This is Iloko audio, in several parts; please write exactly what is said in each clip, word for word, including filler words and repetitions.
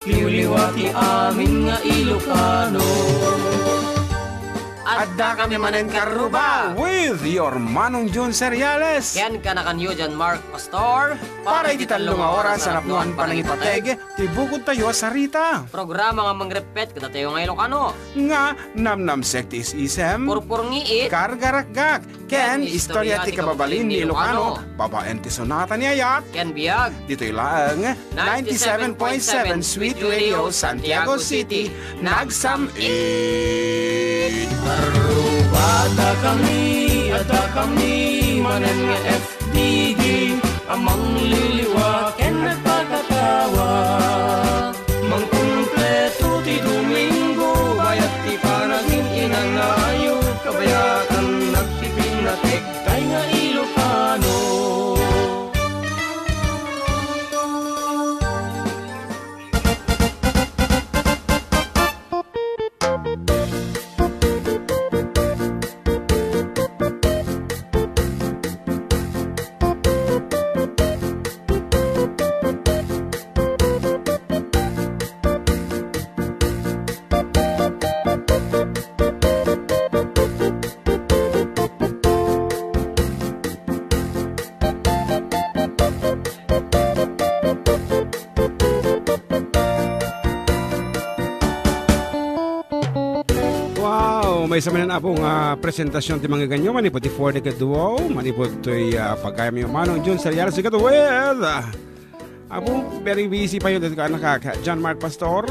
Liwliwa ti amin nga Ilocano. Adda kami manen karruba. With your Manong Jun Seriales. Ken kanakanyo, John Mark Pastor. Para iti tallo nga oras a napnuan panangipateg ti bukod tayo a sarita. Programa nga mangreppet kadatayo nga Ilocano. Nga namnamsek ti is-isem. Purpurngiit. Kargarakgak. Ken istorya ti kababalin ni Ilocano, babaen ti sonata ni ayat. Ken biag. Ditoy laeng, ninety-seven point seven Sweet Radio, Santiago City, nagsam-it. Arrobada kami, adda kami, manen nga F D G, a mangliliwa ken nagpakatawa. Mangkumpleto ti Domingo, bayat ti panagin-inanayo, kabayatan nagpipinnatik, tay nga Ilocano. Wow! Maysa manen, Apo, nga presentasion ti mangganyo manipud ti Four Decade Duo, manipud toy, ah, pagayam ni Manong Jun Seriales together with, ah, Apo, very busy pa yun. Dito ka, anak, ka, John Mark Pastor.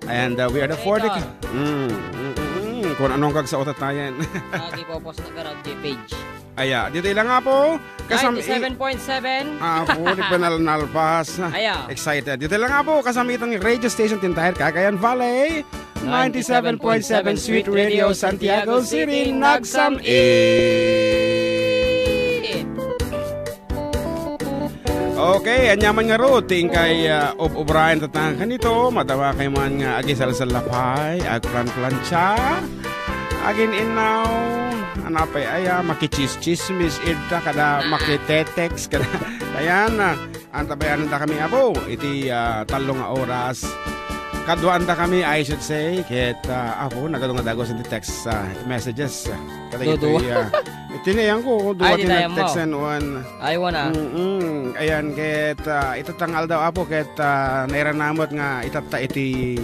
And, uh, we are the Four Decade. Mm, mm, mm, mm. Kung anong kagsaotat tayo yan. Ah, di po, post na garage page. Aya, dito lang nga po. Kasam-, ninety-seven point seven. Ah, po, di pa nal-, nalpas. Aya. Excited. Dito lang nga po, kasama itong radio station, ti entire Cagayan Valley. Ninety-seven point seven Sweet Radio, Santiago City, nagsam-it. Okay, aniaman ngarud ti inkay, ah, ob-obraen tatanga kanito, madama kay man nga agisalsallapay, agplanplancha, agin-innaw, anapay aya, makichischismis, idta, kada makitetext, kada, ayan, ah, antabayanandakami, Apo, iti, ah, tallo nga oras. Kaduaandakami, I should say, ket, ah, Apo, nagadu nga dagus iti text, ah, messages. Kada Dudu. Iti, ah, iti na yan ko, dua Ay, ti di tayo mo. Nag-text and one. Ay, wala. Mm-mm. Ayan, ket, ah, itatta nga aldaw, Apo, ket, ah, nairanamot nga itatta iti,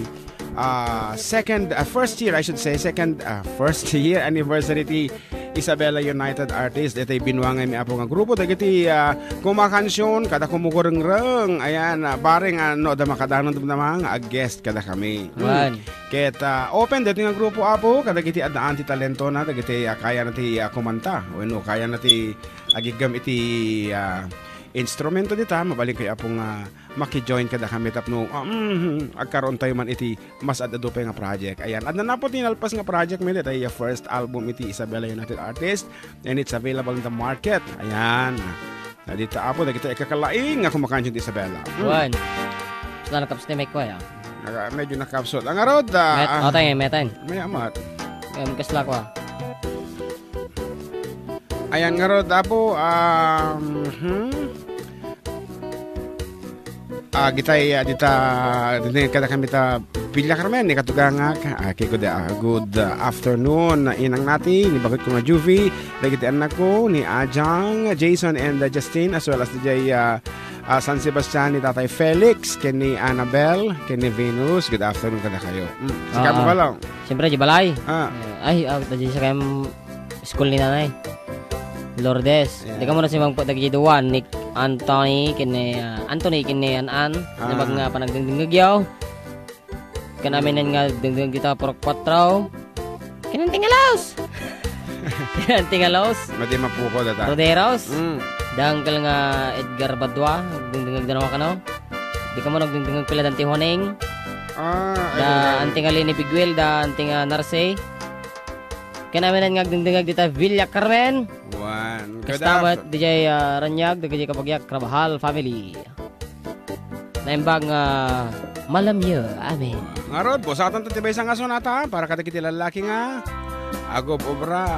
ah, second, ah, first year, I should say, second, ah, first year anniversary ti Isabela United Artists, daytoy binuangay mi, Apo, nga grupo dagiti, ah, kumakansion kada kumukurengreng. Ayan, ah, bareng, ah, no, adda makadanon damdama nga ag-guest kada kami. Hmm. Wan. Ket, ah, open daytoy nga grupo, Apo, kadagiti addaan ti talentona, dagiti, ah, kayana ti, ah, kumanta, wenno kayana ti agiggam iti, ah, instrumento dita, mabalin kayo, Apo, nga maki-join kada kami tapno, ah, mhm, agkaroon tayo man iti mas ad-adu pay nga project. Ayan, adda napo ti nalpas nga project mi, daytoy, ah, first album iti Isabela United Artists, and it's available in the market. Ayan. Na dita, Apo, dagiti ikakalaing nga kumakansion ti Isabela. Hmm. Wan. Saan ang kapsut ni Mike ko, ya? Naka-, medyo nakapsut. Ang arod, ah, Met-, ah, otay, metan. May amat. Em, kasla ko, ah. Ayan ngarud, Apo, um, hmm. Ah, gitay, ah, dita, dita kada kami ta Villa Carmen, ni katugangak. Ah, okay, good, ah, good, ah, afternoon, inang nati, ni bakit ko nga Juvie, dagiti anak ko, ni Ajang, Jason, and, ah, Justin, as well as D J, ah, ah, San Sebastian, ni Tatay Felix, ken ni Annabel, ken ni Venus. Good afternoon kada kayo. Mm. Sika mo Ah. ka lang. Siyempre, di balay. Ah. Eh, ay, ah, di siya kayang school ni Nanay Lourdes. Yeah. Di ka muna simangpot dagiti duan, ni Anthony, ken ni, ah, Anthony, ken ni An-An. Ah. Nabag nga panagdengdengngegyo. Ken amin nga dengdengngeg dita purok kuatro. Ken Antingalos. Ken Antingalos. Madi mapuko data. Roderos. Mm. Da Uncle nga Edgar Badua, dengdengngeg da naman kano. Di ka mo nagdengdengngeg pila da Auntie Huning. Ah, ay, Da ay, ay. Antingali ni Biguel, da Anting, ah, Narse. Ken amin nga agdengdengngeg dita Villa Carmen. Wan. Kasta met, D J, ah, Ranyag, dagiti kabagiak, Carvajal family. Naimbag nga malamyo, amen. Ngarud, busatan to ti maysa nga sonata para kadagiti lallaki nga agob-obra.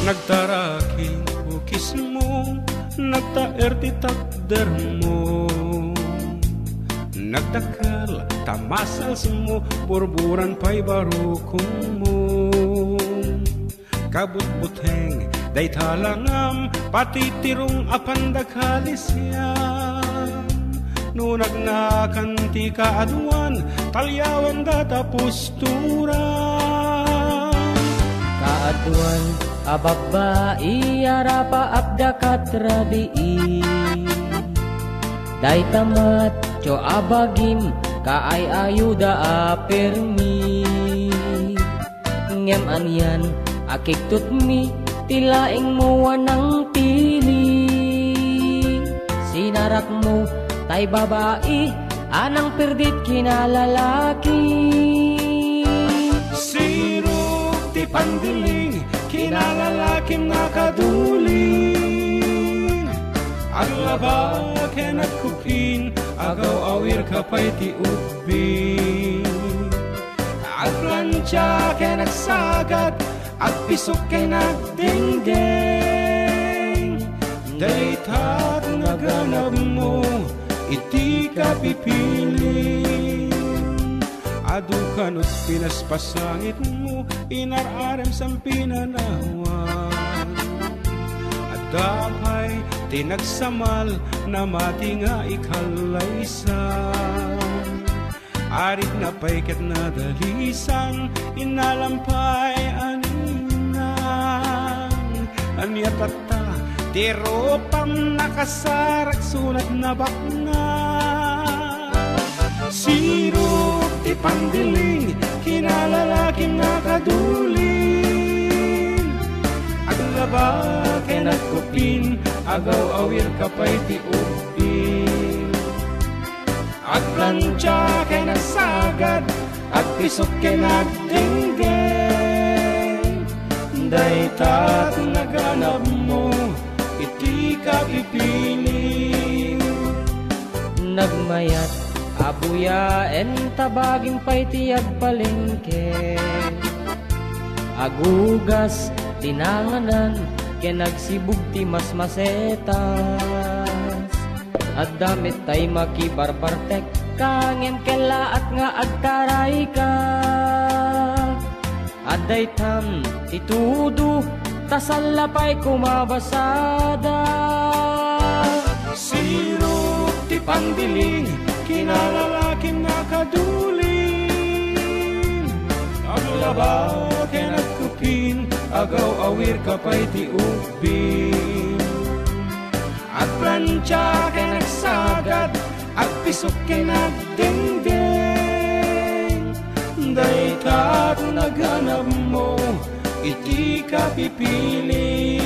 Nagtaraking kukismo, nagtaer ti takdermo. Nagdakkel ta muselsmo, burburan pay barukongmo. Kabutbuteng dayta langam, patitirong a pandakalisiam. No nagnakan ti kaaduan, talyawen data pusturan. Kaaduan a babbai a rapaapda kat rabii. Dayta matcho a bagim, kaay-ayuda a permi. Ngem anian a kigtutmi ti laingmo a nangpili. Sinarakmo tay babai a nangperdit kinalalaki. Sirok ti pandiling, kinalalakim nakaduling. Aglaba ken agkupin, agaw-awir ka pay ti ubing. Agplancha ken agsagad, agpisok ken agdengdeng. Dayta ti naganabmo iti kapipilim. Adu kano ti pinaspasangitmo, inar-arem sa pinanawan. Adda pay ti nagsamal, namati nga ikallaysan. Aritna pay ket nadalisan, innalam pay a ninang. Ania tatta ti rupam, nakasarak sunat nabaknang. Sirok ti pandiling, kinalalakim nakaduling. Aglaba ken agkupin, agaw-awir ka pay ti ubing. Agplancha ken agsagad, agpisok ken agdengdeng. Dayta ti naganabmo iti kapipilim. Nagmayat a buyaen ta bagim pay ti agpalengke. Agugas ti nanganan ken agsibug ti masmasetas. Adda met tay makibarbartek ka ngem kellaat nga agtarayka. Adda itam ti tudo, ta salla pay kumabasada. Sirok ti pandiling, kinalalakim nakaduling. Aglaba ken agkupin, agaw-awir ka pay ti ubing. Agplancha ken agsagad, agpisok ken agdengdeng. Dayta ti naganabmo iti kapipilim.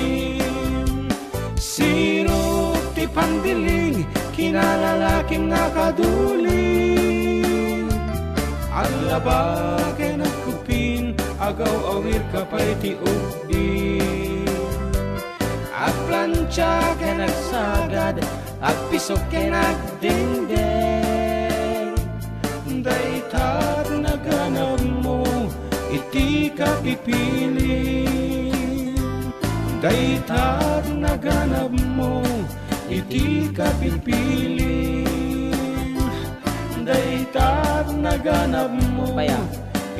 Sirok ti pandiling, kinalalakim nakaduling. Aglaba ken agkupin, agaw-awir ka pay ti ubing. Agplancha ken agsagad, agpisok ken agdengdeng. Dayta ti naganabmo iti kapipilim. Dayta ti naganabmo iti kapipilim. Dayta ti naganabmo Baya.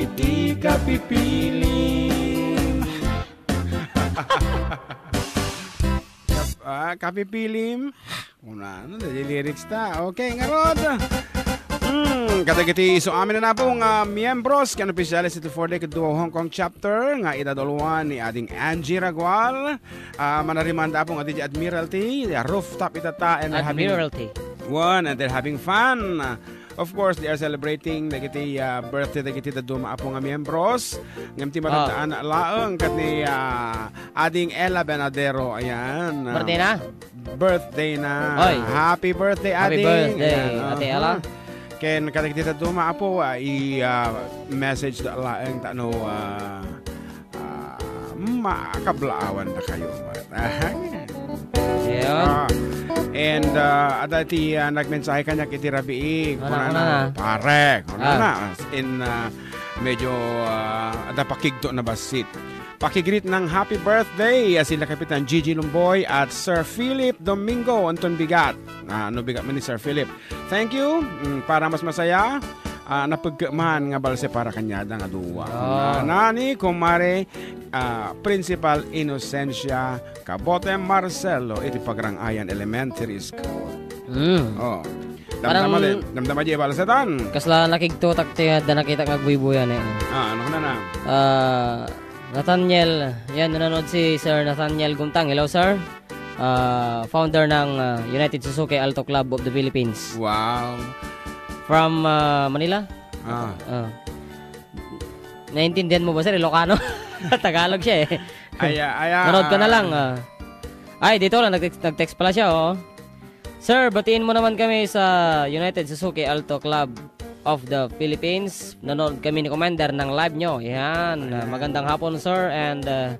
iti kapipilim. Kap-, ah, kapipilim. Una, ano, dali lyrics ta. Okay, ngarud. Hmm, kadagiti isu amin na po nga miyembros, ken opisyales iti four day ket dua Hong Kong chapter, nga idaduluan ni Ading Angie Ragual. Ah, manarimanda po nga di Admiralty, rooftop itata, and they're having Admiralty. One, and they're having fun. Of course, they are celebrating dagiti, ah, birthday dagiti dadduma a po nga miyembros. Ngem ti Ah. maragdaan laeng ket ni, ah, Ading Ella Benadero, ayan, ah, Birthday na? birthday na. Oy. Happy birthday, Happy Ading. birthday, Ayan, Ate aha. Ella. Ken kadagiti dadduma a po, ah, i, ah, message da laeng ta no, ah, ah, makablaawan na kayo. Yeah. Ah, and, ah, adda ti, ah, nagmensahe kaniak iti rabii. Ano, Kunana, ano na? pare, kunana, Ah. as in, ah, medyo, ah, adda pakigto na bassit. Pakigreet ng happy birthday, ah, sila Kapitan Gigi Lumboy at Sir Philip Domingo Anton Bigat. Ah, no bigat man ni Sir Philip. Thank you. Mm, para mas masaya, ah, napagkaman nga balse para kanyada nga duwa. Ah. Na, nani, kumare, ah, Principal Inocencia Kabote Marcelo, iti Pagrangayan Elementary School. Mm. Oh. Parang Damdama di, damdama di balsetan. Kasla nakigtutak ti adda nakita nga agbuybuyan eh. Ah, ano ka na na? Ah, Nathaniel, yan, nanonood si Sir Nathaniel Guntang. Hello, sir. Ah, founder ng, ah, United Suzuki Alto Club of the Philippines. Wow. From, ah, Manila? Ah. Ah. Naintindihan mo ba, sir? Ilocano? Tagalog siya eh. Ay, ah, ay, ah, Manood ka na ah. lang, ah. Ay, dito lang, nag-text, nag-text pala siya, oh. Sir, batiin mo naman kami sa United Suzuki Alto Club of the Philippines. Nanonood kami ni Commander ng live nyo. Yan. Ah, magandang hapon, sir. And, uh,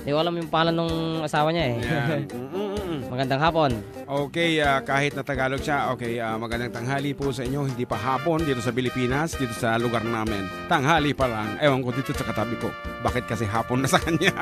di ko alam yung pangalan ng asawa niya eh. Yan. Mm, mm, mm. Magandang hapon. Okay, ah, kahit na Tagalog siya, okay, ah, magandang tanghali po sa inyo. Hindi pa hapon dito sa Pilipinas, dito sa lugar namin. Tanghali pa lang. Ewan ko dito sa katabi ko. Bakit kasi hapon na sa kanya?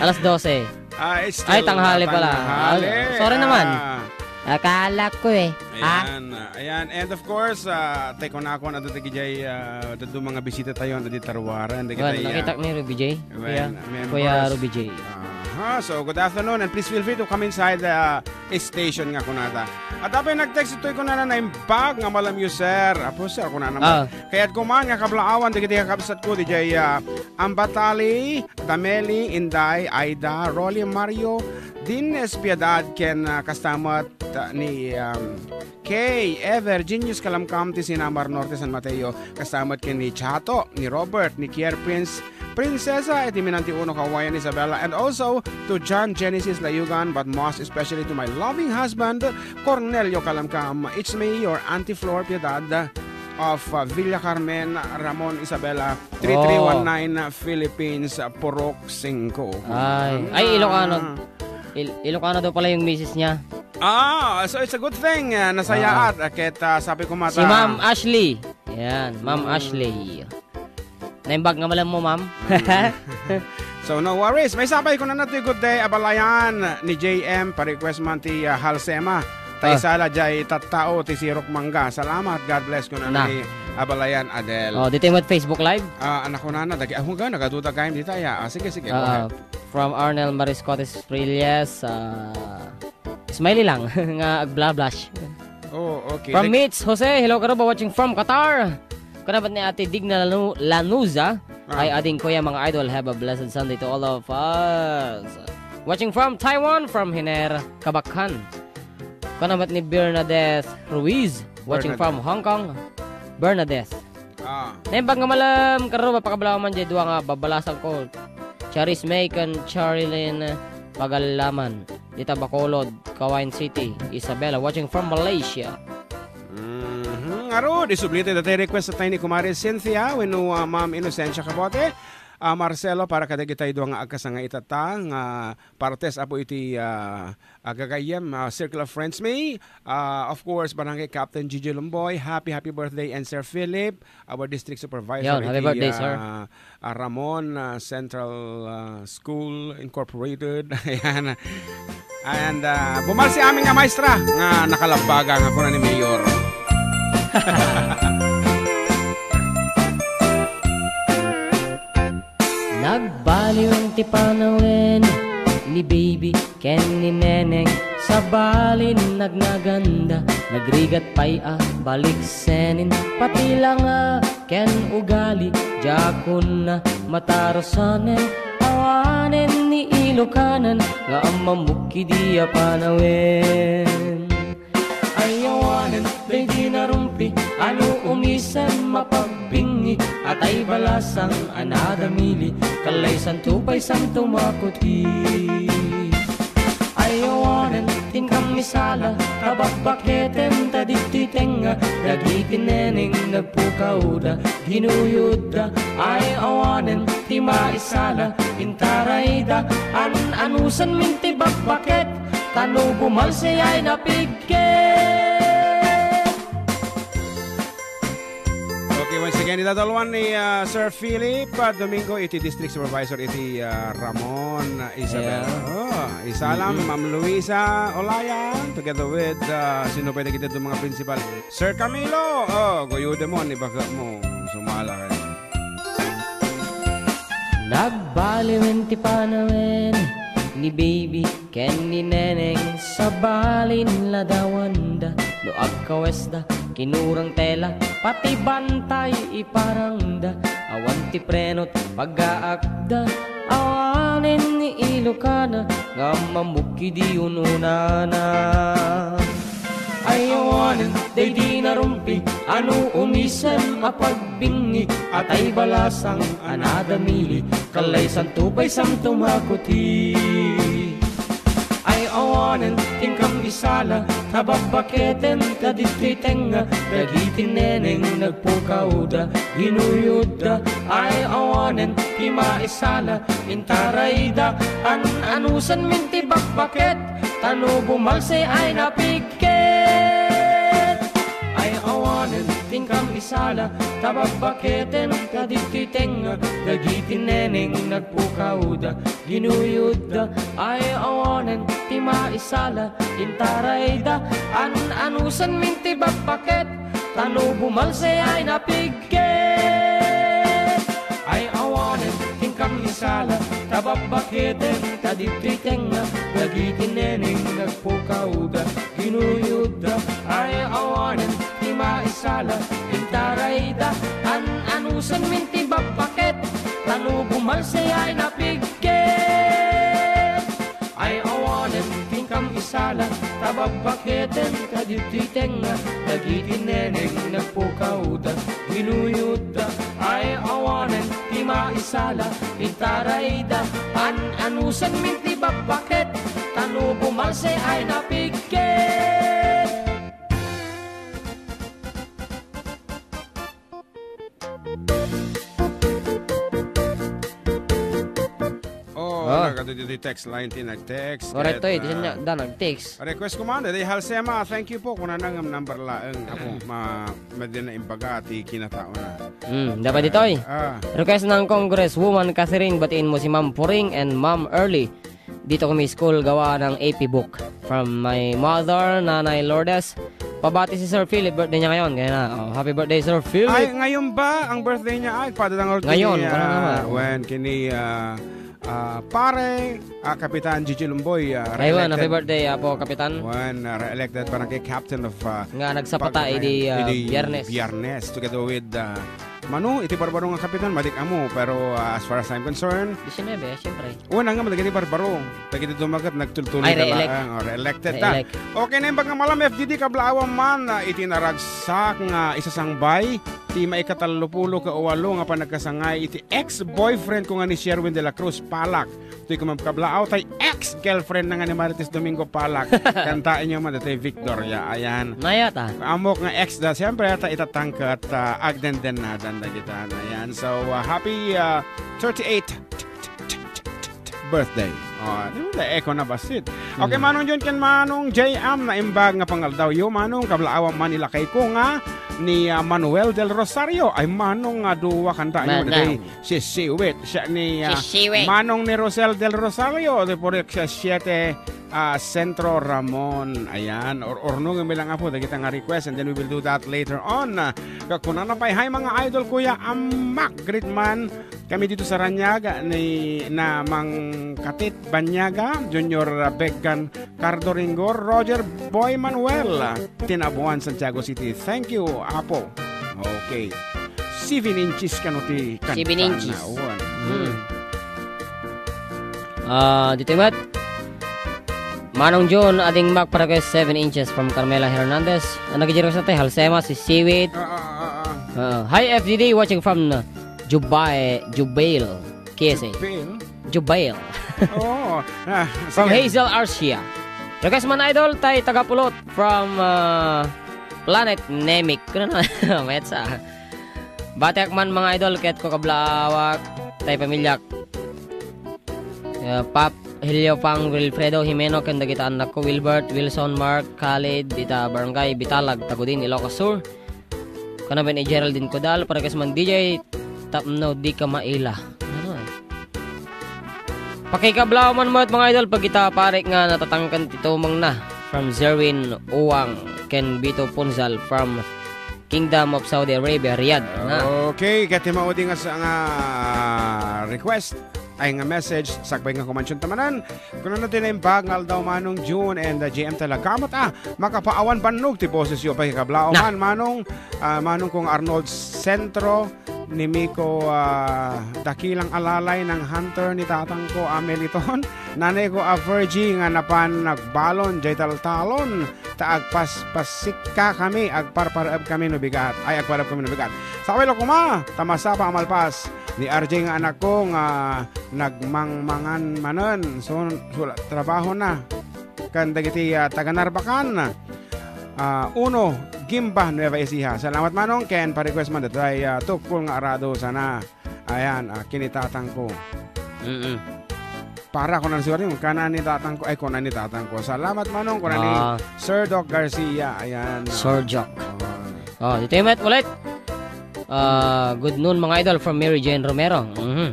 Alas dose. Ah, it's still, Ay, tanghali uh, pala. Tanghali. Ah, sorry naman. Ah. Akala ko eh. Ha? Ayan, ah, ayan. And of course, ah, take on ako na dito kay, ah, dito mga bisita tayo, na dito taruwaran, dito Well, kay, ah, nakita ni Ruby J. Well, Kuya, members. Kuya Ruby J. Aha. So, good afternoon and please feel free to come inside the, uh, station nga kunada. At apay nag-text itoy kunana na imbag nga malam you, sir. Apo, sir, kunana mo. Ah. Kayat kuman nga kablaawan, dagiti kakabsat ko, di jay, ah, Ambatali, Dameli, Inday, Aida, Rolly, Mario, Dines, Piedad, ken, ah, kastamat, ah, ni, um, Kay Ever, Genius Kalamkam ti Sinamar Norte, San Mateo, kastamat ken ni Chato, ni Robert, ni Kier Prince, Princesa, iti Minanti Uno, Kawayan, Isabela, and also to John Genesis Layugan, but most especially to my loving husband, Cornelio Kalamkam. It's me, your Auntie Flor Piedad of, uh, Villa Carmen, Ramon, Isabela, three three one nine, Oh. Philippines, uh, Purok singko. Ay, ay, Ilocano. Ah. Il-, Ilocano daw pala yung misis niya. Ah, so it's a good thing, ah, nasayaat. Ah. Ah, ket, ah, sabi ko mata Si Ma'am Ashley. Yan, Ma'am Mm. Ashley. Naimbag nga malam mo, ma'am. Mm. So, no worries. May sapay ko na na ti good day, abalayan ni J M, pa-request man ti, ah, Halsema. Ta Ah. isala jay tattao ti sirok mangga. Salamat, God bless ko na Na. ni abalayan, Adel. Oh, dito yung Facebook Live? Ah, anak ko na na. Dagi, ako nga, nagaduda kayo dito, ya. Ah, sige, sige, go Ah, ahead. From Arnel Mariscotes Prilles, ah, Smiley lang nga agblush. Oh, okay. From Like Mitch Jose, hello, Karuba, watching from Qatar. Kanabat ni Ate Digna Lanu-, Lanuza. Ah. Ay, ading kuya, mga idol, have a blessed Sunday to all of us. Watching from Taiwan, from Hiner, Kabakhan. Kanabat ni Bernadette Ruiz, watching Bernadette. from Hong Kong. Bernadette. Ah. Naimbag nga malam, Karuba, pakabalaw man jay dua nga babalasan ko. Charis May ken Charilyn Pagalaman. Dita Bacolod, Kawayan City, Isabela, watching from Malaysia. Mhm. Ngarud, isubli tayo dati request tayo ni Kumare Cynthia, wenno, ah, Ma'am Inocencia Kabote. Ah, Marcelo, para kadagitay dua nga agkasanga itata, nga partes apo iti, ah, agagayem, ah, Circle of Friends. May, ah, of course, Barangay Captain Gigi Lumboy, happy, happy birthday, and Sir Philip, our district supervisor Yan, happy iti, birthday, sir. ah, ah, Ramon, ah, Central, ah, School Incorporated. Ayan. And, ah, bumalsi amin nga maestra nga nakalabaga nga kuna ni Mayor. Nagbaliw ti panawen ni Baby ken ni Neneng, sabalin nagnaganda, nagrigat pay a baliksenin, pati langa ken ugali, diakon na matarusanen, awanen ni Ilokanan nga ammamok idi a panawen. Ay awanen daydi narumpi, ano umisen mapagbingi, atay balasang a nadamili, kallaysanto pay santo makuti. Ay awanen ti kamisala, kababbaketen ta ditoy tengnga, dagiti neneng nagpukawda, ginuyodda, ay awanen ti maisala, intarayda, an-anusen min ti bakbaket, ta no bumalsi ay napigket. Once again, idadalwan ni, ah, Sir Philip, ah, Domingo iti District Supervisor iti, ah, Ramon, ah, Isabel. Yeah. Oh, isalam, Mm-mm. Ma'am Luisa Olaya, together with, ah, sino pwede kita itong mga principal? Sir Camilo, oh, guyude mo, ni baka mo, sumala kayo. Nagbaliwen ti panawen ni baby ken ni neneng, sabalin ladawanda no agkawesda, kinurang tela, pati bantay iparangda, awan ti prenot pagaakda, awanen ni ilokana nga mamukki di ununana. Ay awanen daydi narumpi, ano umisen a pagbingi, atay balasang a nadamili, kalay santo pay santo makuti. Ay awanen ti inkam isala, ta babbaketen ta ditoy tengnga, dagiti neneng nagpukawda, ginuyodda. Ay awanen ti maisala, intarayda, an-anusen min ti bakbaket, ta no bumalse ay napigket. Ay awanen ti inkam isala, ta babbaketen ta ditoy tengnga, dagiti neneng nagpukawda, ginuyodda. Ay awanen ti maisala, intarayda, an-anusen min ti bakbaket, ta no bumalse ay napigket. Ay awanen ti inkam isala, ta babbaketen ta ditoy tengnga, dagiti neneng nagpukawda, ginuyodda. Ay awanen ti maisala, intarayda, an-anusen min ti bakbaket, ta no bumalse ay napigket. Ay awanen ti inkam isala, ta babbaketen ta ditoy tengnga, dagiti neneng nagpukawda, ginuyodda. Ay awanen ti maisala, intarayda, an-anusen min ti bakbaket, ta no bumalse ay napigket. Oh, Ah. Nagkadto ditoy text line ti nag-text. Correct, ket, toy, di ah, siya da nag-text. Request ko man, di Halsema, thank you po. Kuna na nga number laeng. Ako, Mm. ma-, madi na imbaga ti kinatao na. Mm, dapat ditoy. Ah. Request ng Congresswoman Catherine, batiin mo si Ma'am Puring and Ma'am Early. Dito kami school, gawa ng A P book. From my mother, Nanay Lourdes. Pabati si Sir Philip, birthday niya ngayon. Kaya na, oh, happy birthday, Sir Philip. Ay, ngayon ba ang birthday niya? Ay, padadang Ngayon, kini, wala ah, naman. Wen, kini, ah, ah, pare, ah, Kapitan Gigi Lumboy, ah, Aywan, happy reelected. Birthday, Apo Kapitan. Wen, ah, re-elected barangay captain of, ah, Nga nagsapata Pag-, idi, ah, idi Biyernes. Biyernes, together with, ah, Manu, iti barbaro nga kapitan, madik amo, pero, ah, as far as I'm concerned, Disinebe, siyempre. Una nga, madagiti barbaro. Dagiti dumagat, nagtultuloy Ay, ka re-elect. Laang, o, re-elected ta. Re-elect. Okay, naimbag nga malam, F D D, kablaawam man, ah, iti naragsak nga isasangbay, ti maikatallopulo ka uwalo nga panagkasangay iti ex-boyfriend ko nga ni Sherwin de la Cruz Palak. Toy kumam kablaaw, tay ex-girlfriend na nga ni Marites Domingo Palak. Kantaen niyo man, tay Victoria, ayan. Nayat, ah. Amok nga ex da, siyempre, ta itatangkat, ah, agdenden na, danda kita, ayan. So, ah, happy, ah, thirty-eight birthday. Oh, di ba, echo na basit. Okay, Hmm. Manong John ken Manong J M, naimbag nga pangaldaw yo, Manong, kablaawan man ilakay ko nga ni, ah, Manuel del Rosario. Ay, Manong, nga duwa kanta niyo, Manong. Day, si Siwit. Siya ni, ah, Si Siwit. Manong ni Rosel del Rosario, de por siya siete, ah, Centro Ramon. Ayan, or, ornongen mi lang, Apo, dagita nga request, and then we will do that later on. Ah, kakunana pay, "Hi, mga idol, Kuya Amak, greet man kami dito sa Ranyag ni na Mang Katit Banyaga, Junior, ah, Beggan Cardo Ringor, Roger Boy Manuel, ah, Tinabuan, Santiago City." Thank you, Apo. Okay. Seven inches kano ti Seven inches. Kantaon. Hmm. Ah, dito met. Manong John, ading mak para kay seven inches from Carmela Hernandez. Ang nag-request natin, Halsema, si Siwit. Ah, ah, ah, ah. Ah, hi, F D D, watching from, uh, Jubay, Jubail, K S A. Jubail? Jubail. Oo. Ah, From sige. Hazel Arcia. Request man, idol, tay tagapulot from, uh, Planet Nemic. Kuna na, metsa. Batiak man, mga idol, ket ko kablawak, tay pamilyak. Uh, Pap, Helio Pang, Wilfredo Jimeno, ken dagita annakko, Wilbert, Wilson, Mark, Khalid, dita Barangay Bitalag, Tagudin, Ilocos Sur. Kana ben ni Geraldine Codal, para kas man D J, tapno di ka maila. Ano eh? Pakikablaw man met, mga idol, pag ita pare nga natatangken ti tumeng na. From Zerwin Uwang ken Bito Punzal from Kingdom of Saudi Arabia, Riyadh. Na. Okay, ket ti maudi nga sa-, nga request, ay nga message, sakbay nga kumansyon tamanan. Kunana ti naimbag nga aldaw, Manong June and, uh, J M Talagamot, ah, makapaawan bannog ti boses yo, pakikablaw Na. man, Manong, ah, Manong Kong Arnold Centro, ni Miko, ah, dakilang alalay ng hunter ni tatang ko, Ameliton. Nanay ko, a Virgie, nga napan nagbalon, jay taltalon, ta agpaspasikka kami, agparparaeb kami no bigat. Ay, agpareb kami no bigat. Sakbay la koma, ta masapa a malpas ni R J nga anak ko nga nagmangmangan manen. So, so, trabaho na. Kan dagiti, ah, taga Narbacan, ah, uno, Gimba, Nueva Ecija. Salamat, Manong, ken pa-request man ditoy, ah, tukol nga arado sana. Ayan, ah, kini tatang ko. Mm-mm. Para ko nang siguro yung kanan ni tatang ko, ay, kunan ni tatang ko. Salamat, Manong, kunan ni Ah. Sir Doc Garcia. Ayan, ah. Sir Doc. Oh. Oh, dito yung met ulit. Ah, good noon, mga idol, from Mary Jane Romero. Mhm.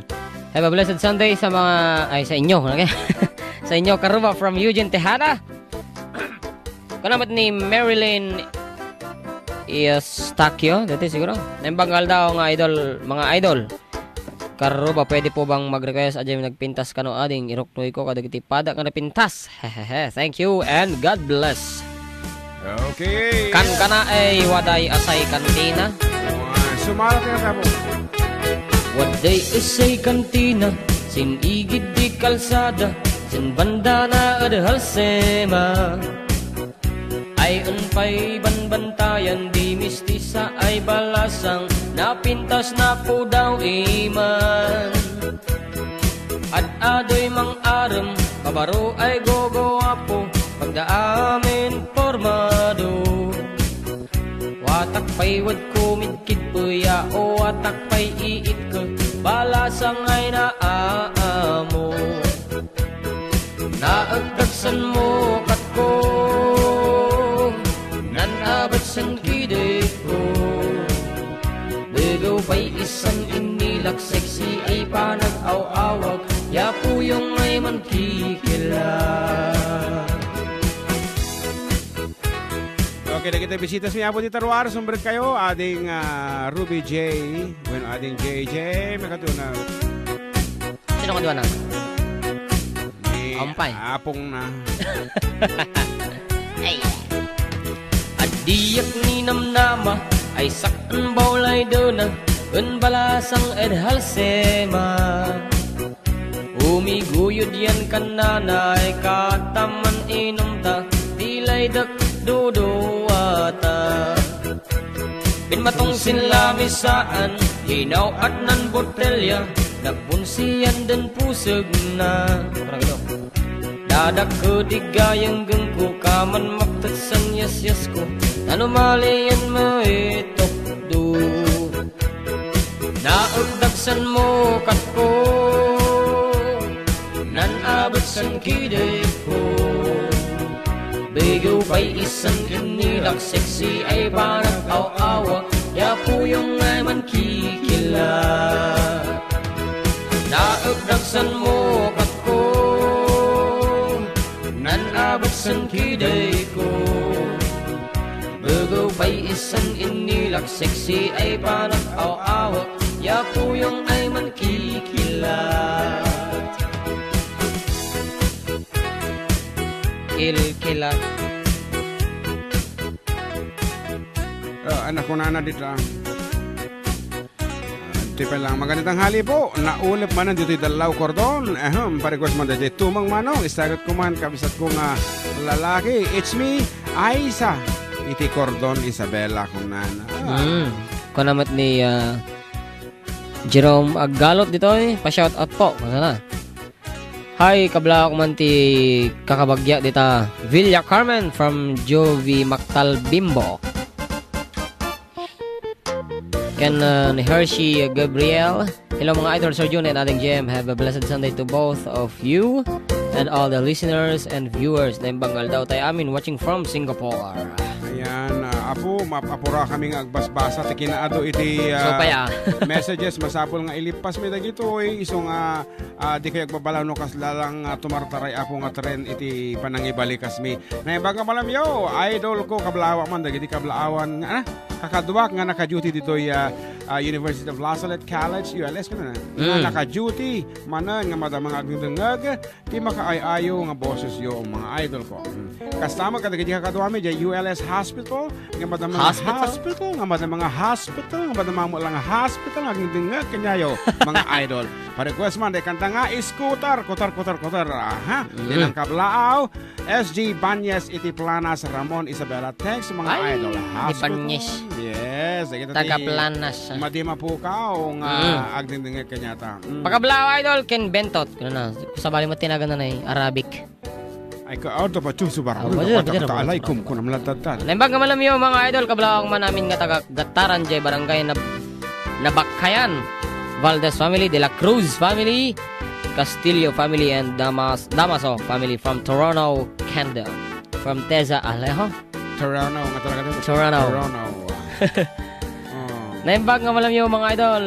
Have a blessed Sunday sa mga, ay, sa inyo, okay? Sa inyo, Karuba, from Eugene Tejada. Kanamat ni Marilyn Eustaquio, dati siguro. Naimbag nga aldaw nga idol, mga idol. Karuba, pwede po bang mag-request? Adjay nagpintas kano ading, iruknoy ko kadagiti pada nga napintas. Hehehe. Thank you and God bless. Okay. Kankana ay waday asay kantina. Sumala ka na po. Waday asay kantina, sin igid di kalsada, sin banda na ed Halsema. Ay, un pay banbantayan, di mistisa ay balasang, napintas na pudaw iman. Ad-adoy mang-arem, pabaro ay gogoapo, pagdaamin pormado. Watak pay wad kumidkid peya, o watak pay iitke, balasang ay naamo. Naagdagsan mo katko, nan-abetsen kideko. Begew pay isan inilak, sexy ay panag-aw-awak, ya puyong ay mankikila. Okay, dagiti bisitas mi apo ti taruar, sumbret kayo, ading, ah, Ruby J, bueno, ading J J, makatuna. Sino kadua na? Ni Ampay. Apong na. Ay. Addiak ni namnama, ay sak-en bawlay dena, en balasang ed Halsema. Umiguyod yan kananay, kataman inumta, ti laydek duduata. Binmatong sin lamisaan, hinaw-at nan botelya, nagbunsian den pusegna. Dadak ko di gayeng gengko, kaman maktet sen yasyasko, nanumalian maitukdo. Naagdagsan mo katko, nan-abetsen kideko. Begew pay isan inilak, sexy ay panag-aw-awak, ya puyong ay mankikila. Naagdagsan mo katko, nan-abetsen kideko. Begew pay isan inilak, sexy ay panag-aw-awak, ya puyong ay mankikilat. Kilkilat. Ah, anak ko na na dito, ah. Ti pay lang, magandang tanghali po. Naulep manen ditoy Dallao, Cordon. Ahem, pa-request man ditoy Tumang Manong. Istagat ko man, kabsat ko nga lalaki. It's me, Aiza. Iti Cordon, Isabela, kunana. Ah. Mm. Kuna met ni, ah, Jerome Aggalot ditoy, pa-shout out po. Kunana. Hi, kablaak man ti kakabagyak dita Villa Carmen from Jovi Mactal Bimbo. Ken, uh, ni Hershey Gabriel. Hello, mga idol, Sir Jun and Ading Jem. Have a blessed Sunday to both of you and all the listeners and viewers. Naimbag nga aldaw tayo amin, watching from Singapore. Yan, ah, apo, mapapura kami nga agbasbasa ti kinaadu iti, ah, Supay, ah. messages. Masapul nga ilipas mi dagitoy, isu nga, ah, di kayo agbabalaw no kasla lang, ah, tumartaray, apo, nga trend iti panangibalikas mi. Naimbag nga malamyo, idol ko, kablaawan man, dagiti kablaawan nga, ah, kakaduak nga naka-duty ditoy, ah, ah, University of La Salette College, U L S, kuna na. Nga Mm. naka-duty, manen nga madama nga agdengdengngeg, ti makaay-ayo nga bosesyo, mga idol ko. Mm. Kasta met kadagiti kakaduami, diay U L S Hospital, nga madama nga Hospital? hospital, nga madama nga hospital, nga madama mo lang nga hospital, nga agdengdengngeg kaniayo, mga idol. Pa-request man, diay kanta nga, Scooter, kutar, kutar, kutar, aha. Mm. Dinan kablaaw, S G Banyes iti Planas, Ramon Isabela. Thanks, mga Ay, idol. di Hospital. Banyes. Yes, dagita Taga ti Planas, ah. Madi mapukaw nga Mm. agdengdengngeg kaniata. Mm. Pakablaaw, idol, ken Bentot. Kuna na, sabali mo tinagan na na eh, Arabic. Ay, ka, oh, dapat yung subar. Oh, Uy, ba't yun, dapat ba't yun, dapat ba't yun? alaikum, kuna maladadtan. Naimbag nga malamyo, mga idol, kablaaw man amin nga taga Gataran, diay barangay na Nabakhayan, Valdez family, De La Cruz family, Castillo family, and Damas, Damaso family from Toronto, Canada. From Teza Alejo. Toronto, nga talaga dito. Toronto. Toronto. Oh. Naimbag nga malamyo, mga idol.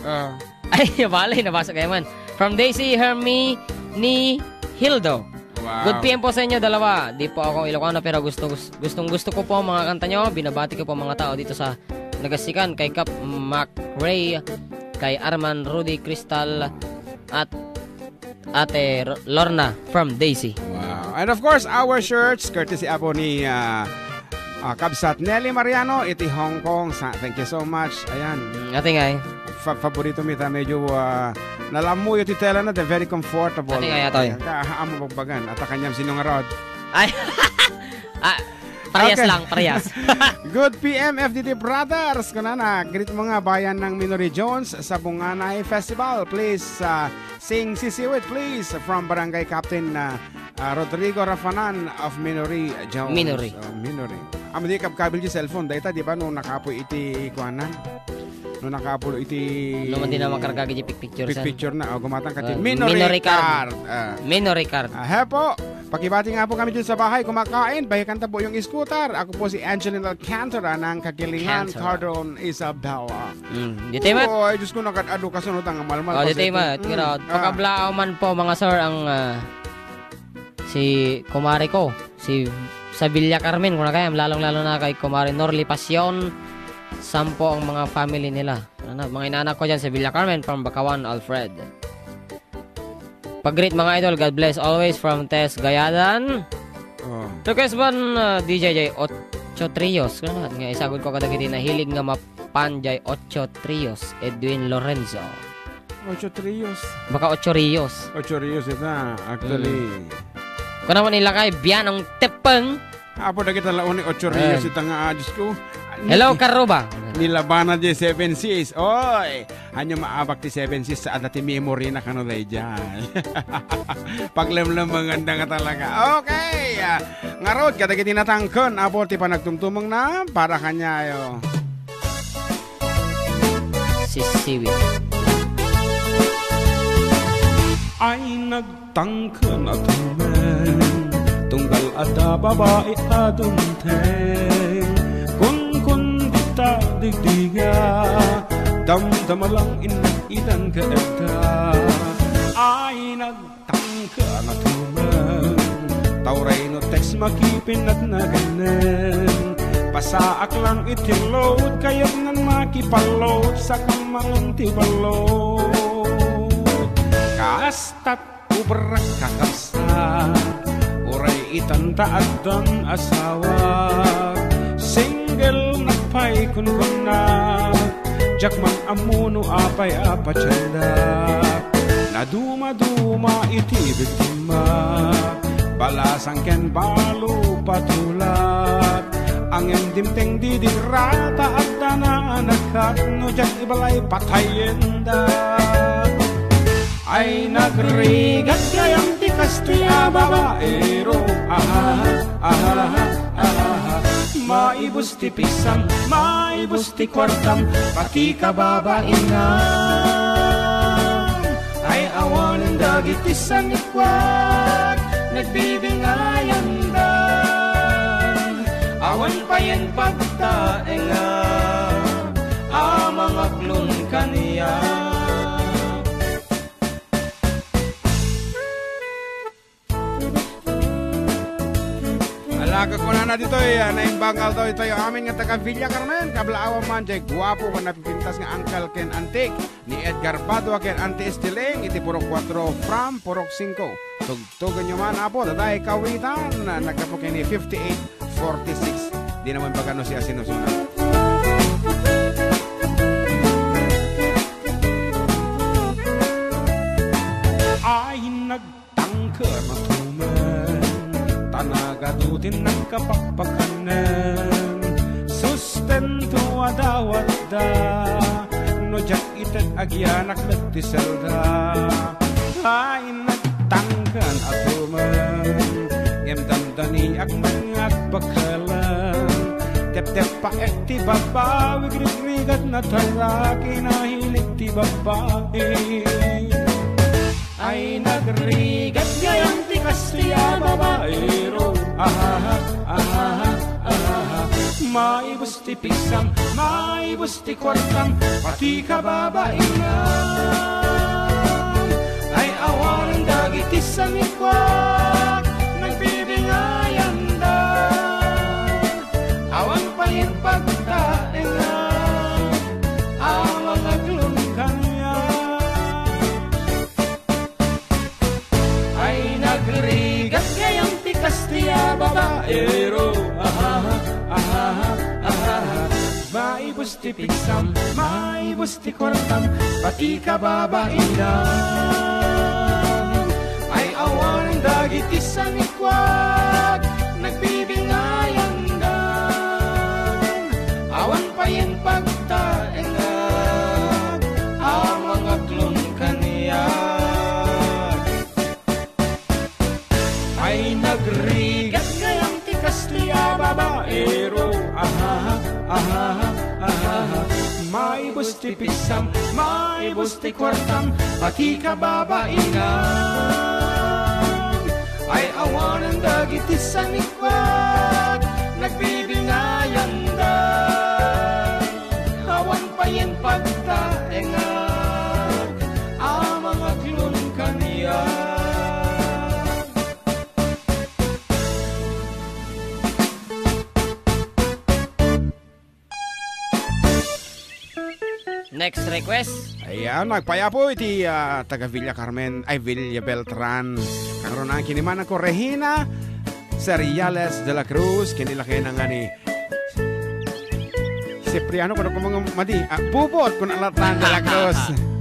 Ah. Ay, bale, nabasa kayo man. From Daisy Hermie ni Hildo. Wow. Good P M po sa inyo dalawa. Di po ako Ilocano pero gusto, gustong gusto ko po ang mga kanta nyo. Binabati ko po ang mga tao dito sa Nagasikan, kay Kap Mac Ray, kay Arman, Rudy, Crystal, at Ate R-, Lorna from Daisy. Wow. And of course, our shirts, courtesy apo ni, ah, ah, Kabsat Nelly Mariano, iti Hong Kong. Sa, thank you so much. Ayan. Mm, ate nga eh. Fa-, favorito mi ta, medyo, ah, nalammuyo ti tela na, they're very comfortable. Ate nga, atoy. Ayan, ka, amo bagbagan. At kanyam sino nga rod? Ay. Ah, parehas Okay. lang, parehas. Good P M, F D T Brothers. Kunana, greet mo nga bayan ng Minory Jones sa Bunganay Festival. Please, ah, sing Sisiwit, please, from Barangay Captain, ah, ah, Rodrigo Rafanan of Minory Jones. Minory. Oh, Minory. Amo di kabkabil di cellphone. Dayta, di ba, no nakapoy iti kuanan? No nakapulo iti No man di na makarga iti picture, sir. Picture na. Oh, gumatang ka ti Ah, Minory memory card. card. Ah. Memory card. Ah, hepo. Pakibati nga po kami dyan sa bahay, kumakain, bahikan ta po yung scooter. Ako po si Angeline Alcantara ng Kagilingan, Cantora. Cardon, Isabela. Mm, di tayo mat- Oy, Diyos ko, nakad-ado ka sa nutang nga malmal Oh, pa di sa tayo ito. mat. Mm, Kira, ah. Pakablaaw man po, mga sir, ang, ah, si kumare ko, si sa Villa Carmen, kung na kaya, lalong-lalo na kay kumare Norly Pasion, sampo ang mga family nila. Ano, mga inaanak ko dyan sa Villa Carmen from Bakawan, Alfred. Pag-greet, mga idol, God bless always from Tess Gayadan. Oh. Request man, uh, D J J Ocho Trios. Kaya nga, isagod ko kadagiti nahilig nga mapan jay Ocho Trios, Edwin Lorenzo. Ocho Trios. Baka Ocho Rios. Ocho Rios ita, actually. Mm. Kuna man nila kay Bianong Tepeng. Apo, dagita laon ni Ocho Rios Ayan. ita nga, ah, Diyos ko. Hello, Ni-, Karuba. Nilabana di Seven Seas. Oy, anyo maabak ti Seven Seas sa adda ti memory na kano daydiay. Paglemlemengan da nga talaga. Okay. Ah, ngarud, kadagiti natangken, apo ti panagtumtumeng na, para kanyayo. Sisiwit. Ay, nag- Tangken a tumeng, tunggal adda babai a dumteng. Kunkun dita digdiga, damdama lang innak idan ka edda. Ay, nagtangken a tumeng, tawray no text makipinat na ganen. Pasaak lang iti load, kayat nan makipalload, sakang mangan ti balload. Kastat Ubrak kakabsat, uray itan ta addan asawa. Single nak pay kunkunnak, diak man ammo no apay a patiendak. Naduma-duma iti biktima, balasang ken balo patulak. Angem dimteng didigra ta adda naanakat, no diak ibalay patayendak. Ay, nagrigat gayam ti kastoy a babaero. Aha, aha, aha. Maibus ti pigsam, maibus ti kuartam, pati kababainam. Ay, awanen dagiti sangikuak, nagbibingayanda. Pagtaenga a mangaklon kaniak. Ala, kakunana ditoy, ah, naimbag nga aldaw ditoy amin nga taga Villa Carmen, kablaawan man, jay guapo, ken napipintas nga uncle ken auntie ni Edgar Padua ken Auntie Estiling, iti Purok kuatro from Purok singko. Tugtugenyo man, Apo, dayta kawitan, ah, naggapu ken ni fifty-eight forty-six. Di naman bagano siya sinusunod. Ay, nag- Tangken a tumen, ta nagadu ti nagkapakpakanen. Sustento a dawatda, no diak ited agianak met ti selda. Ay, nagtangken a tumen, ngem dandaniak met nga agbakelen. Tepteppaek ti baba, wigrigrigat na tara, kinahilig ti babai. Ay, nagrigat gayam ti Kastia babaero. Ahaha, ahaha, ahaha. Maibus ti pigsam, maibus ti kuartam, pati kababainam. Ay, awanen dagiti sanikuak, nagbibingayanda. Awan pay pagtaenga, awan aglon kaniak. Ay, nagrigat gayam ti Kastia babaero. Ahaha, ahaha, ahaha. Maibus ti pigsam, maibus ti kuartam, pati kababainam. Ay, awanen dagiti sanikuak, nagbibingayanda. Awan payen pagtaengak, a mangaklon kaniak. Ay, nagrigat gayam ti Kastia babaero. Ahaha, ahaha, ahaha. Maibus ti pigsam, maibus ti kuartam, pati kababainam. Ay, awanen dagiti sanikuak, nagbibingayanda. Awan payen pagtaengak, a mangaklon kaniak. Next request. Ayan, nagpayapo iti, ah, taga Villa Carmen, ay, Villa Beltran. Kangrunaan ken ni manangko Regina Seriales de la Cruz, ken ni lakayna nga ni Cipriano, kuno kumang madi, ah, Bubot, kuno alatan de la Cruz.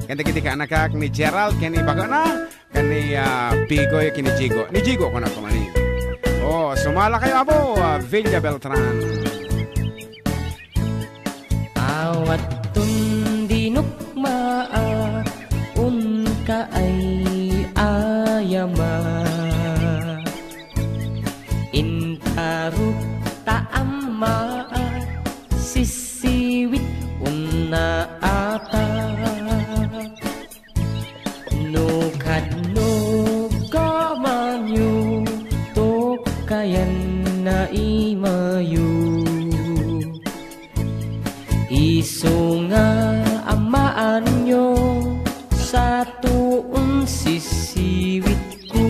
Ken dagiti kaanakak ni Gerald, ken ni bagana, ken ni, ah, Bigoy, ken ni Jigo. Ni Jigo, kuno kumani. Oh, sumala kayo, abo, ah, Villa Beltran. Awaton di nukmaak, unka ay ayama. Intaruk ta ammaak, sisiwit unna ata. No kadno kamanyo, to kayan na imayo. Isu nga amaanyo, sa tuon sisiwitko.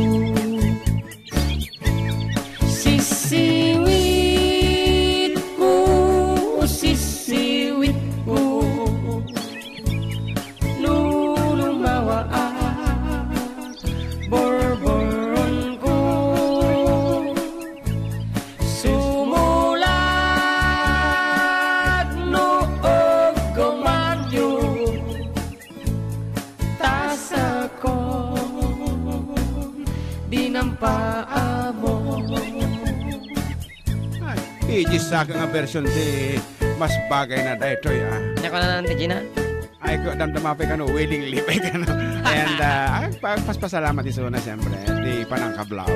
Sisiwitko, sisiwitko. Lulumawaak, borboronko. Sumulag no agkumanyo, ta sakon, di nampaamo. Ay, iti saka nga version ti mas bagay na daytoy, ah. Nakunanan ti Gina? Ay, ko, damdama pay kano, willingly pay kano. And, ah, ay, pa-, paspasalamat isuna, siyempre, ti panangkablaw.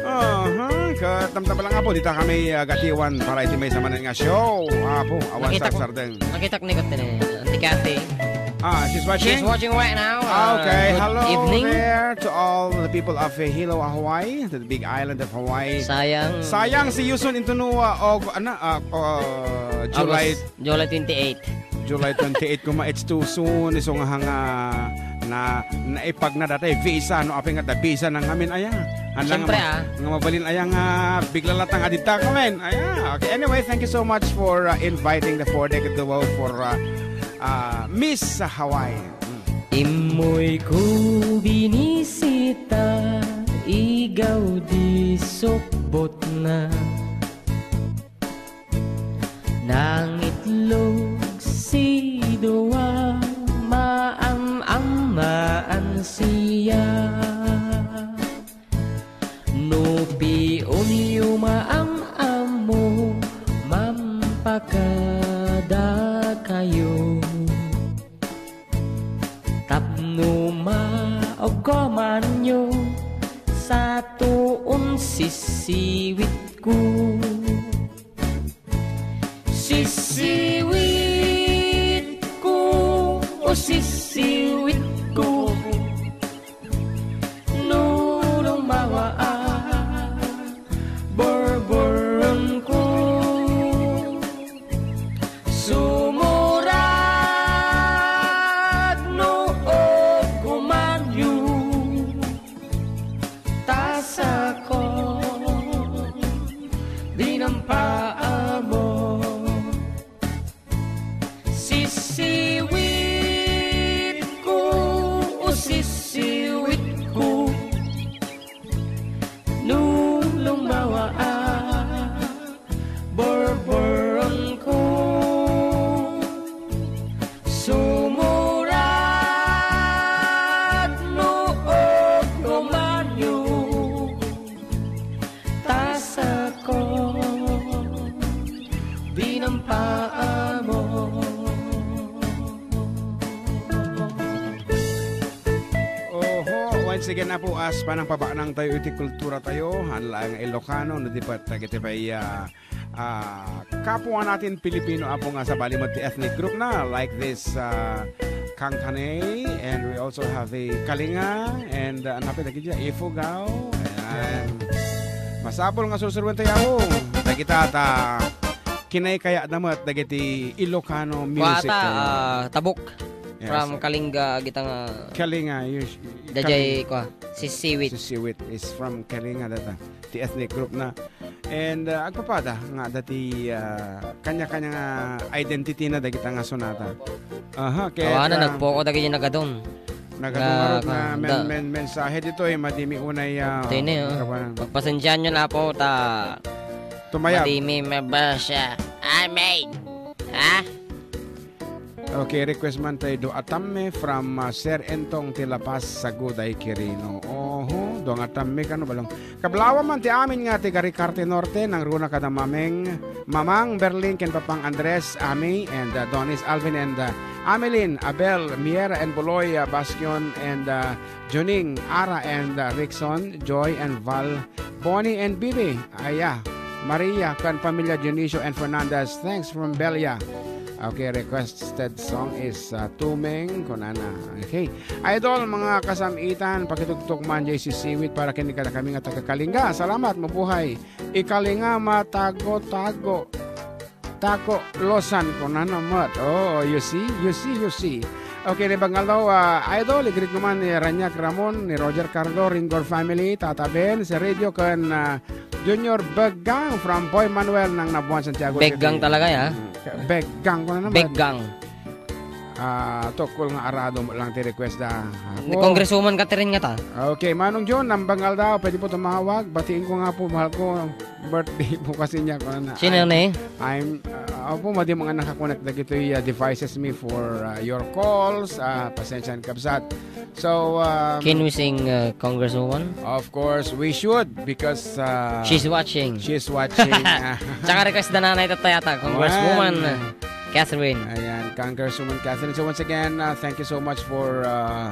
Aha, ket damdama lang, Apo, dita kami, ah, gatiwan para iti maysa manen nga show. Apo, awan Nakitak-, sarsardeng. Nakitak ni Kutin, Auntie Cathy. Ah, she's watching? She's watching right now. Ah, okay. Uh, good Hello evening. There to all the people of, uh, Hilo, Hawaii, to the big island of Hawaii. Sayang. Sayang si Yuson Intunoa og, ano, ah, uh, July August, July twenty-eight. July twenty-eight kuma, it's too soon. Isu nga nga na, naipag na dati visa, no, apay nga da visa nang amin, aya. Anda nga Siyempre, ma-, ah. nga mabalin, aya nga bigla latang adita kami. Aya. Okay. Anyway, thank you so much for, uh, inviting the four-deck duo for, uh, uh, Miss Hawaii. Mm. Immoyko binisita, igaw di sukbotna. Nangitlog si Dua, maam-ammaan siya. No piunyo maam-ammo, mampakadakayo. Tapno maugkomanyo, satoon sisiwitko. Sisiwitko, o sisiwitko, no lumbawaak, burburenko. Sumurad no ugkomanyo, ta sakon, dinampaammo. Sisiwitko, o sisiwitko, no lumbawaak, burburenko. Sumurad no ugkomanyo, ta sakon, dinampaammo. Oho, once again, Apo, as panangpabaanang tayo iti kultura tayo, han laeng nga Ilocano, no, di pa, dagiti pay, ah, ah, kapwa natin Pilipino, Apo, nga sabali met ti ethnic group na, like this, ah, Kangkaney, and we also have a Kalinga, and, ah, napay dagiti Ifugao. Ayan. Masapul nga sursuruen tayo, Apo. Dagita ta kinaykayatda met dagiti Ilocano music Kuwata, tayo. Ah, Tabuk. Yes. From Kalinga, gita nga Kalinga, you sh-, Dajay, Kalinga. Kwa, Sisiwit. Sisiwit is from Kalinga, data. Ti ethnic group na. And, uh, agpapada nga dati, uh, kanya-kanya nga identity na dagita nga sonata. Aha, ket, Awanan, ah, nagpoko dagiti nagadun. Nagadun nga, ngarud nga men-, da-, men-, mensahe ditoy, eh, madimi unay, ah, Dini, oh. Kabanan. Pagpasensiaanyo na po, ta Tumayab. Madimi mabasa. Amen. Ha? Okay, request man tayo, Dua Tamme from, uh, Sir Entong ti La Paz, Saguday, Quirino. Oho, Dua nga Tamme, kano balong. Kablawa man ti amin nga tiga Ricarte Norte, nangruna kada Mameng, Mamang Berlin, ken Papang Andres, Ami, and, uh, Donis, Alvin, and, uh, Amelin, Abel, Miera, and Buloy, uh, Bastion, and, uh, Juning, Ara, and, uh, Rickson, Joy, and Val, Bonnie, and Bibi, Aya, Maria, ken pamilya Dionisio and Fernandez. Thanks from Belia. Okay, requested song is, uh, Tumeng, kunana. Okay. Idol, mga kasam-itan, pakitugtog man jay Sisiwit para ken kadakami nga taga-Kalinga. Salamat, mabuhay. Ikalinga, matago-tago. Tako, Losan, kunana met. Oh, you see, you see, you see. Okay, ni Bangalo, ah, Idol, i-greet mo man ni Ranyak Ramon, ni Roger Cardo, Ringor family, Tata Ben, si Radio, ken, ah, Junior Begang from Boy Manuel ng Nabuan, Santiago City. Begang talaga, ya? Mm, Begang, kunana met. Begang. Ah, tukol nga arado mo lang ti request da. Ni Ako. Congresswoman Catherine nga ta. Okay, Manong John, nambang aldaw, pwede po tumawag. Batiin ko nga po, mahal ko, birthday po kasi niya, kunana. Sino ni? I'm, uh, opo, madi mga nakakonek dagitoy, uh, devices mi for, uh, your calls. Uh, pasensya na, kabsat. So, um, Can we sing, uh, Congresswoman? Of course, we should because, uh, She's watching. She's watching. Tsaka request da nanay tatta yata, Congresswoman, Wan. Uh, Catherine. Ayan, Congresswoman Catherine. So once again, uh, thank you so much for, uh,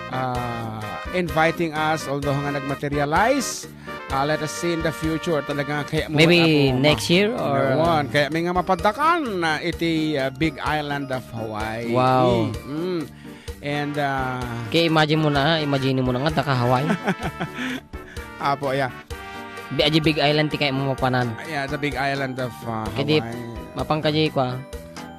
uh, inviting us, although nga nagmaterialize. Ah, let us see in the future. Talaga nga kaya mo Maybe mag-apo, ma- next year or, Ewan. Kaya may nga mapaddakan na iti, ah, Big Island of Hawaii. Wow. Mm. And, ah, Kaya imagine mo na, imagine mo na nga, daka Hawaii. Apo, yeah. Bi-, aji Big Island ti kaya mo mapanan. Yeah, the Big Island of, ah, Kadi, Hawaii. Mapang ka di kwa.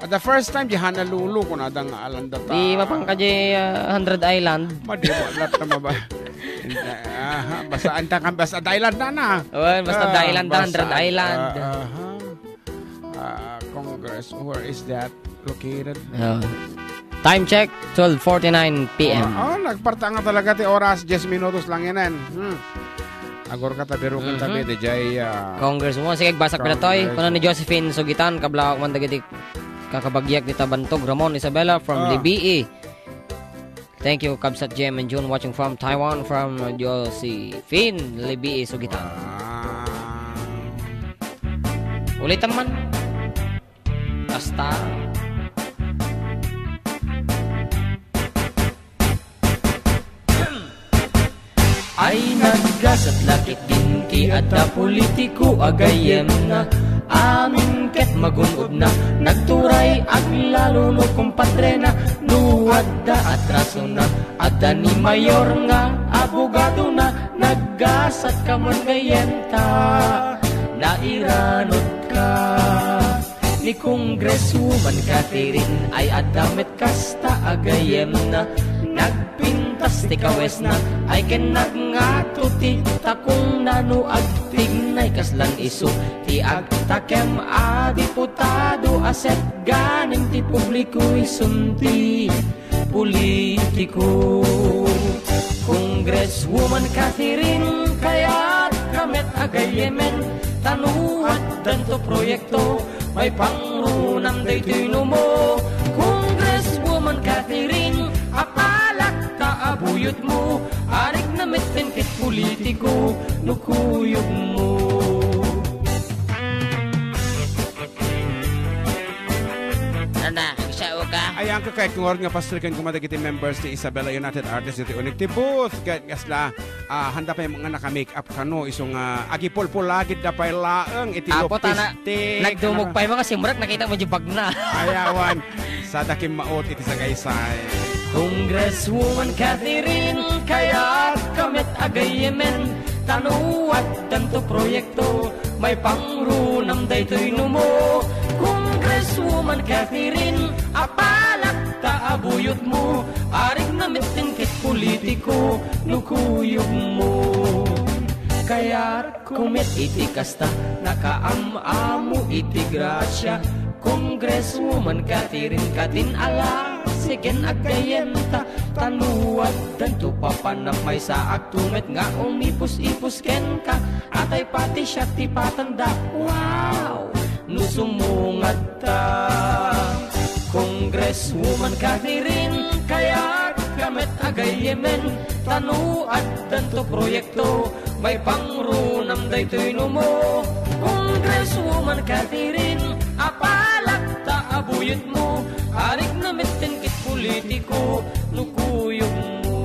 At the first time, di Honolulu, kung adda nga island data. Di mapang ka di, ah, Hundred Island. Madi mo, lahat na maba-, Aha, basta anta kan, basta island na na. Oh, basta Ah, island na, basta Hundred Island. Ah, aha. Ah, Congress, where is that located? Oh. Time check, twelve forty-nine P M. Ah, oh, nagparta nga talaga ti oras, diyes minutos lang yan, eh. Hmm. Agor ka, tabirukin, Mhm. tabi, di jay, ah, Congresswoman, sige, agbasak pala, Toy. Congress. Kuno ni Josephine Sugitan, kablawak man dagiti kakabagyak di Tabantog, Ramon Isabela from Ah. Libee. Thank you, Kabsat Jem and June, watching from Taiwan, from Josephine Libee Sugitan. Wow. Ulitan man. Basta. Ay naggasat la ketdin ti adda politiko a gayyemna. Amin ket magun-odna, nagturay aglalo no kumpadrena. No adda atrasona, adda ni mayor nga abogadona. Naggasat ka man gayyemta, nairanudka. Ni Congresswoman Catherine ay adda met kasta a gayyemna. Nagpintas ti kawesna ay ken nagngato ti takongna no agtignay kaslan isu ti agtakem a diputado a setganim ti publiko isun ti politiko. Congresswoman Catherine, kayat ka met a gayyemen, ta no addanto proyekto, maipangrunam daytoy numo. Congresswoman Catherine, apalak ta a buyotmo, arigna metten ket politiko no kuyogmo. Nana, sao ka? Ayan ka kay kung nga pastor ken kuma dagiti members ti Isabela United Artists iti unik ti booth. Ket kasla, ah, handa pay nga naka-make up kano isu nga agipulpulagid da pay laeng iti Apo, lupis tana, ti nagdumog pay mga simrek, nakita mo di bagna. Ayawan. Sada kimmaot iti sagaysay. Congresswoman Catherine, kayat ka met a gayyemen, ta no addanto proyekto, maipangrunam daytoy numo. Congresswoman Catherine, apalak ta a buyotmo, arigna metten ket politiko no kuyogmo. Kayat Kumet iti kasta, nakaam-amo iti grasia. Congresswoman Catherine, kadin ala, siken aggayyemta, ta no addanto papanam, maysaakto met nga umipus-ipus kenka, atay pati siak ti patanda. Wow! No sumungad ta. Congresswoman Catherine, kayat ka met a gayyemen, ta no addanto proyekto, maipangrunam daytoy numo. Congresswoman Catherine, apalak ta a buyotmo, arigna metten ket politiko, no kuyogmo.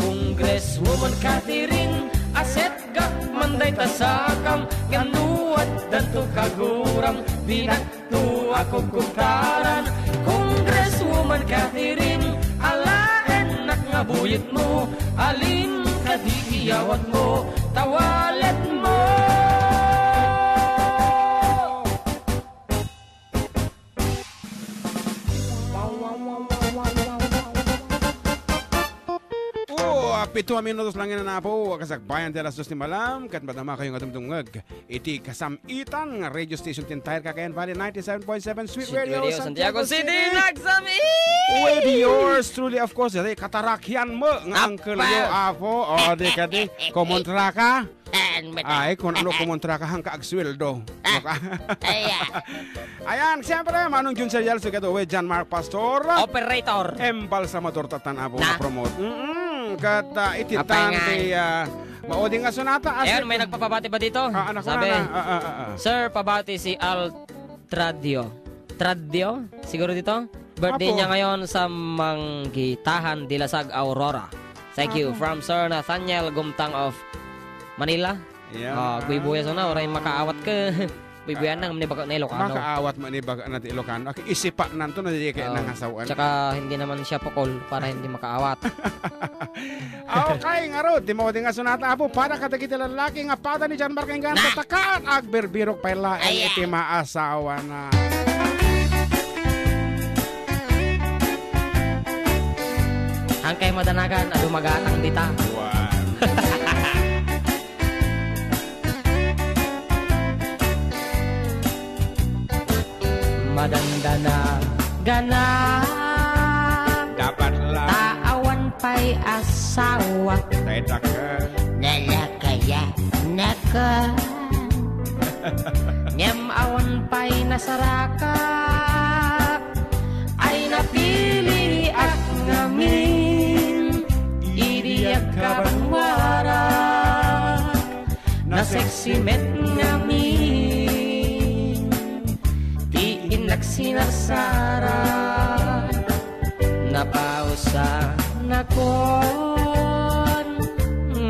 Congresswoman Catherine, aset Gapman dayta sakam, ngem no addanto kaguram, dinakto a kukubtaran. Congresswoman Catherine, alaennak nga buyotmo, alin kadi ti yawatmo, ta waletmo. Oh, pito a minutos lang yan, apo. Kasakbayan ti alas dos ti malam, ket madama kayo nga dumdumngeg iti kasam-itan nga radio station ti entire Cagayan Valley, ninety-seven point seven Sweet Sweet Radio, Radio, Santiago Santiago City, City. Nagsam-it! With yours truly, of course, dati katarakian mo nga Apa! Uncle yo, apo. O, di ka di, kumontra ka. Ay, kung ano kumontra ka, hangka agsueldo. Ah. Maka- Ay, ah. Ayan, siyempre, Manong Jun Serial, Sugado, with John Mark Pastor. Operator. Embalsamador, tatan apo Na. nga promote. Mm-mm. Kat, ah, iti Apay tan nga. ti, ah, mauding nga sonata. Ayan, Asip- may nagpapabati ba dito? Ah, anak ko Sabi, na, na. Ah, ah, ah, ah. "Sir, pabati si Altradio." Tradio? Siguro dito? Birthday Apo. niya ngayon sa Manggitahan, Dilasag, Aurora. Thank you. Apo. From Sir Nathaniel Gumtang of Manila. Yeah. Ah, guybuyas na, uray makaawat ka. Guybuyas na, ni baga na Ilocano. Makaawat man ni baga na ti Ilocano. Ak-, isipa nanto na di kaya Oo. nang asawa na. Tsaka hindi naman siya pukol para hindi makaawat. Okay, ngarud, di mo di nga sunata, apo, para kadagiti lalaki nga pada ni John Mark Enggan, Ah. tatakaan, agbirbirok pay laeng Ayan. iti maasawa na. Ang kay madanagan, adu magatang dita. Wow. Madandana gana. Dapat la. Ta awan pay asawa. Tay dakkel. Nalakaya naka. Ngem awan pay nasarakak. Ay napiliak ngamin. Idi agkabanwarak. Nasexy met ngamin ti innak sinarsara. Napausa nakon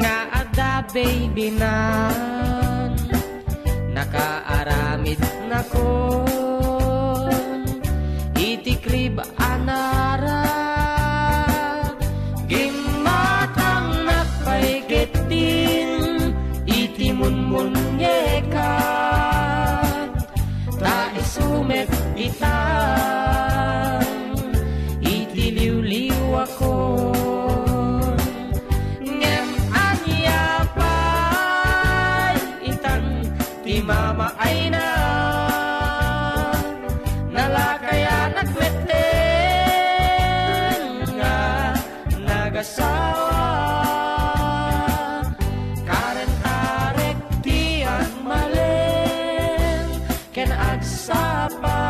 nga adda baby nan. Nakaaramid nakon iti crib anara. Gimmatangnak pay ketdin iti munmunyekan, ta isu met itan iti liwliwakon. Ngem ania pay itan ti mamaayna. Nalakayanak metten nga nagasawa. Karen arek ti agmalem ken agsapa.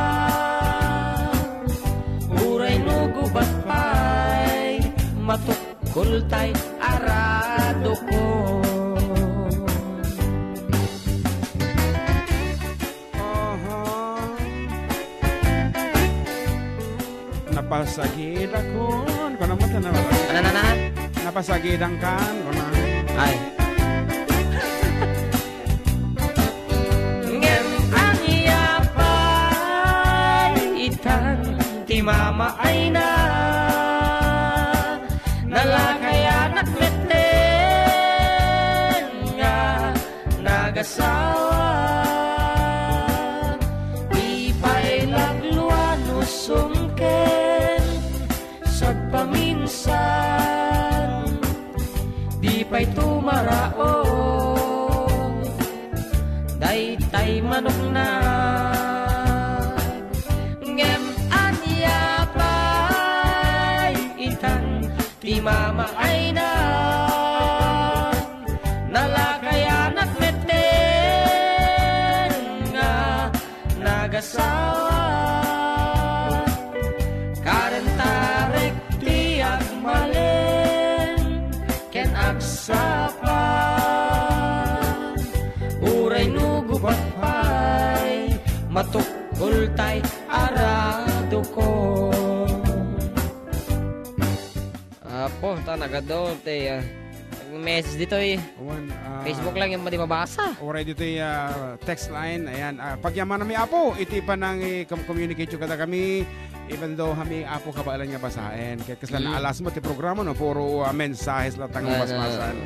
Uray no gubat pay matuk- Kultay aradokon. Aha. Napasagidakon. Kuna mo, tana. Ano na, na? Napasagidangkan. Kuna. Ay. Ngem ania pay itan ti mamaayna. Nalakayanak metten nga nagasawa. Di pay laglua no sumken sagpaminsan. Di pay tumaraon daytay manokna. Ngem ania pay itan ti mamaayna. Nalakayanak metten nga nagasawa. Karen arek ti agmalem ken agsapa. Uray no gubat pay matukkoltay aradokon. Apo, ta nagadu ti, ah, message ditoy. Wan, ah, Facebook lang yung madi mabasa. Oray ditoy, ah, text line. Ayan, ah, pagyamanami, Apo, iti panang i-com-, communicate yu kadakami, even though kami, Apo, kabaelan nga basaen. Ket kasla Mm. naalas mo ti programa, no? Puro, ah, mensahes latta nga Ano? basbasan.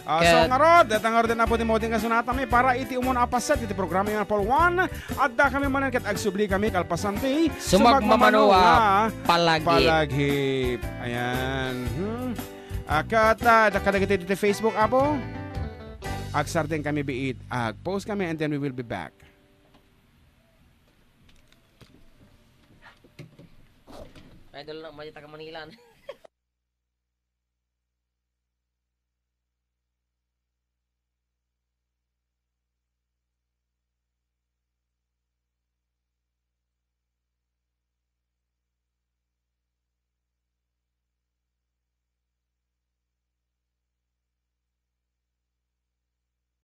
Ah, Ket so, ngarud, deta ngarud den, Apo, ti mauding nga sunatami para iti umuna a paset iti programa nga Apollo One. Adda kami manen ket agsubli kami kalpasan ti Sumagmamano a palagip. palagip. Ayan. Hmm. Ah, ket, ah, da-, kadagiti iti Facebook, Apo. Agsardeng kami biit. Ag-post kami and then we will be back. Idol na, madi taga Manila.